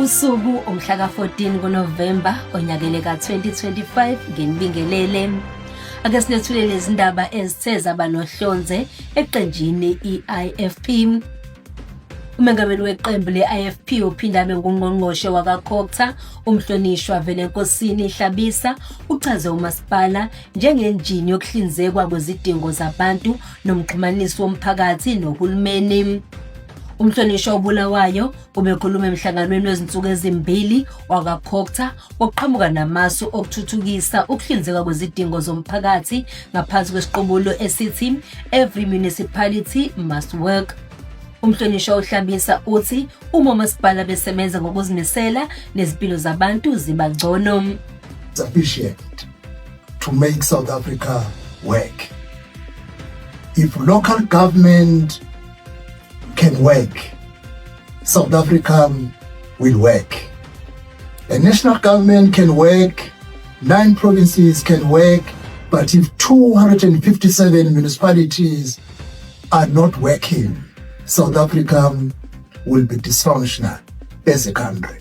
Usuku umhla ka-14 kuNovemba onyakeni ka-2025. Nginibingelele. Ake sinethulele izindaba ezithe zaba nohlonze eqenjini i-IFP. Umengameli weqembu le-IFP uphinde abe ngungqongqoshe wakaCogta umhlonishwa Velenkosini Hlabisa uchaze umasipala njengenjini yokuhlinzekwa kwezidingo zabantu nomxhumanisi womphakathi nohulumeni. Umhlonishwa uBulawayo ubekhuluma emhlanganweni wezinsuku ezimbili wakaCogta wokuqhamuka namasu okuthuthukisa ukuhlinzekwa kwezidingo zomphakathi ngaphansi kwesiqubulo esithi "Every Municipality Must Work". Umhlonishwa uHlabisa uthi uma omasipala besebenza ngokuzimisela, nezimpilo zabantu ziba ngcono. Sufficient to make South Africa work. If local government can work, South Africa will work. The national government can work, nine provinces can work, but if 257 municipalities are not working, South Africa will be dysfunctional as a country.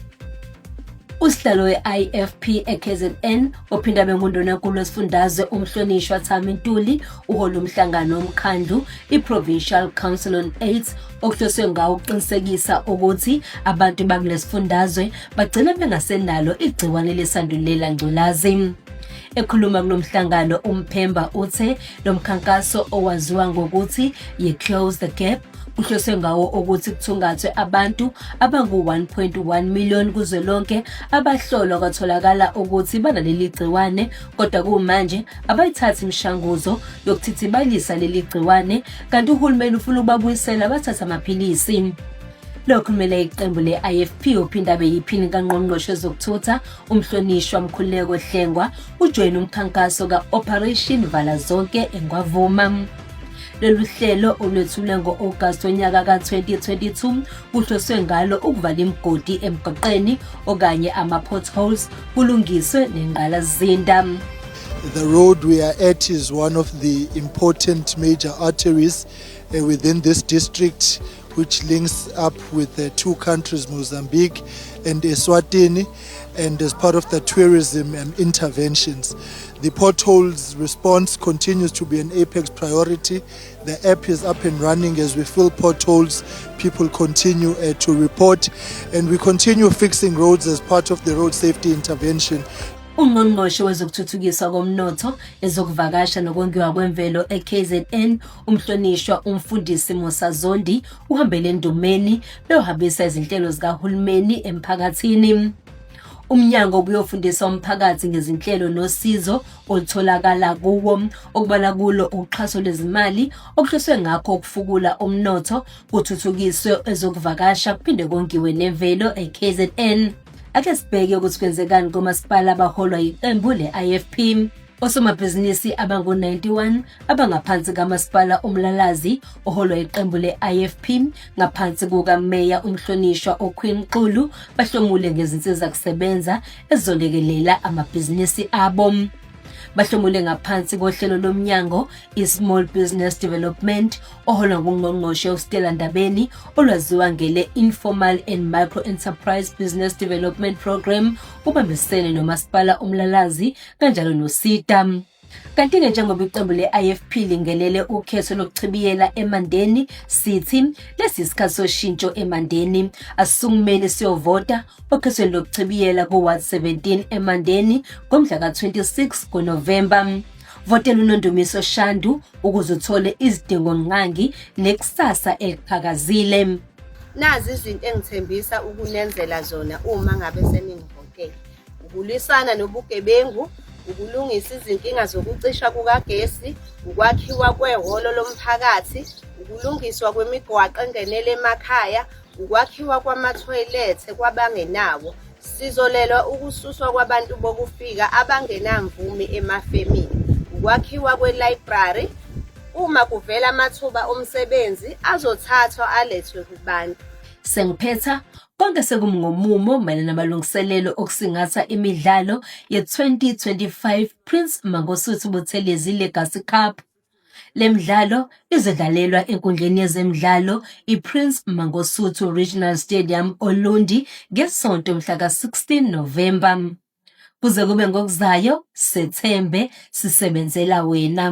Usihlalo we-IFP eKZN ophinda abe ngundunankulu wesifundazwe umhlonishwa Thami Ntuli uhola umhlangano womkhandlu i-Provincial Council on AIDS okuhloswe ngawo ukuqinisekisa ukuthi abantu bakulesifundazwe bagcina bengasenalo igciwane lesandulela ngculazi. Ekhuluma kulomhlangano, uMphemba uthe lo mkhankaso owaziwa ngokuthi yi-Close the Gap kuhloswe ngawo ukuthi kuthungathwe abantu abangu-1.1 million kuzwelonke abahlolwa kwatholakala ukuthi banaleli gciwane, kodwa kumanje abayithathi imishanguzo yokuthithibalisa leli gciwane, kanti uhulumeni ufuna ukubabuyisela bathathe amaphilisi. Lokhu kumele iqembu le-IFP uphinde abe yiphini kangqongqoshe wezokuthutha umhlonishwa Mkhuleko Hlengwa ujoyina umkhankaso ka-Operation Vala Zonke eNgwavuma. Lolu hlelo olwethulwe ngo-August wonyaka ka-2022 kuhloswe ngalo ukuvala imigodi emgwaqeni okanye ama-potholes, kulungiswe nengqalasizinda. The road we are at is one of the important major arteries within this district, which links up with the two countries, Mozambique and Eswatini, and as part of the tourism interventions. The potholes response continues to be an apex priority. The app is up and running. As we fill potholes, people continue to report, and we continue fixing roads as part of the road safety intervention. Ungqongqoshe wezokuthuthukiswa komnotho, ezokuvakasha nokongiwa kwemvelo eKZN umhlonishwa umfundisi Musa Zondi uhambele eNdumeni beyohambisa izinhlelo zikahulumeni emphakathini. Umnyango ubuyofundisa umphakathi ngezinhlelo nosizo olutholakala kuwo, okubala kulo uxhaso lwezimali okuhloswe ngakho ukufukula umnotho, kuthuthukiswe ezokuvakasha, kuphinde kongiwe nemvelo eKZN. Ake sibheke ukuthi kwenzekani komasipala abaholwa yiqembu le-IFP. Osomabhizinisi abangu-91 abangaphansi kamasipala uMlalazi oholwa iqembu le-IFP ngaphansi kukameya umhlonishwa uQueen Xulu bahlomule ngezinsiza kusebenza ezizolekelela amabhizinisi abo. Bahlomule ngaphansi kohlelo lomnyango i-Small Business Development oholwa ngungqongqoshe uStella Ndabeni olwaziwa ngele-Informal and Micro Enterprise Business Development Program, ubambisene nomasipala uMlalazi kanjalo noSEDA. Kanti-ke njengoba iqembu le-IFP lingenele ukhetho lokuchibiyela eMandeni, sithi lesi isikhathi soshintsho eMandeni. Asisukumeni siyovota okhethweni lokuchibiyela ku-Ward 17 eMandeni ngomhla ka-26 kuNovemba. Votela uNondumiso Shandu ukuze uthole izidingo-ngqangi nekusasa eliqhakazile. Nazi izinto engithembisa ukunenzela zona uma ngabe seningivotele: ukulwisana nobugebengu, ukulungisa izinkinga zokucisha kukagesi, ukwakhiwa kwehholo lomphakathi, ukulungiswa kwemigwaqo engenela emakhaya, ukwakhiwa kwamathoyilethe kwabangenawo. Sizolwela ukususwa kwabantu bokufika abangenamvume emafemini, ukwakhiwa kwe-library. Uma kuvela amathuba omsebenzi, azothathwa alethwe kubantu. Sengiphetha, konke sekumi ngomumo mayelana namalungiselelo okusingatha imidlalo ye-2025 Prince Mangosuthu Buthelezi Legacy Cup. Le midlalo izodlalelwa enkundleni yezemidlalo iPrince Mangosuthu Regional Stadium oLundi ngeSonto mhla ka-16 Novemba. Kuze kube ngokuzayo, sethembe sisebenzela wena.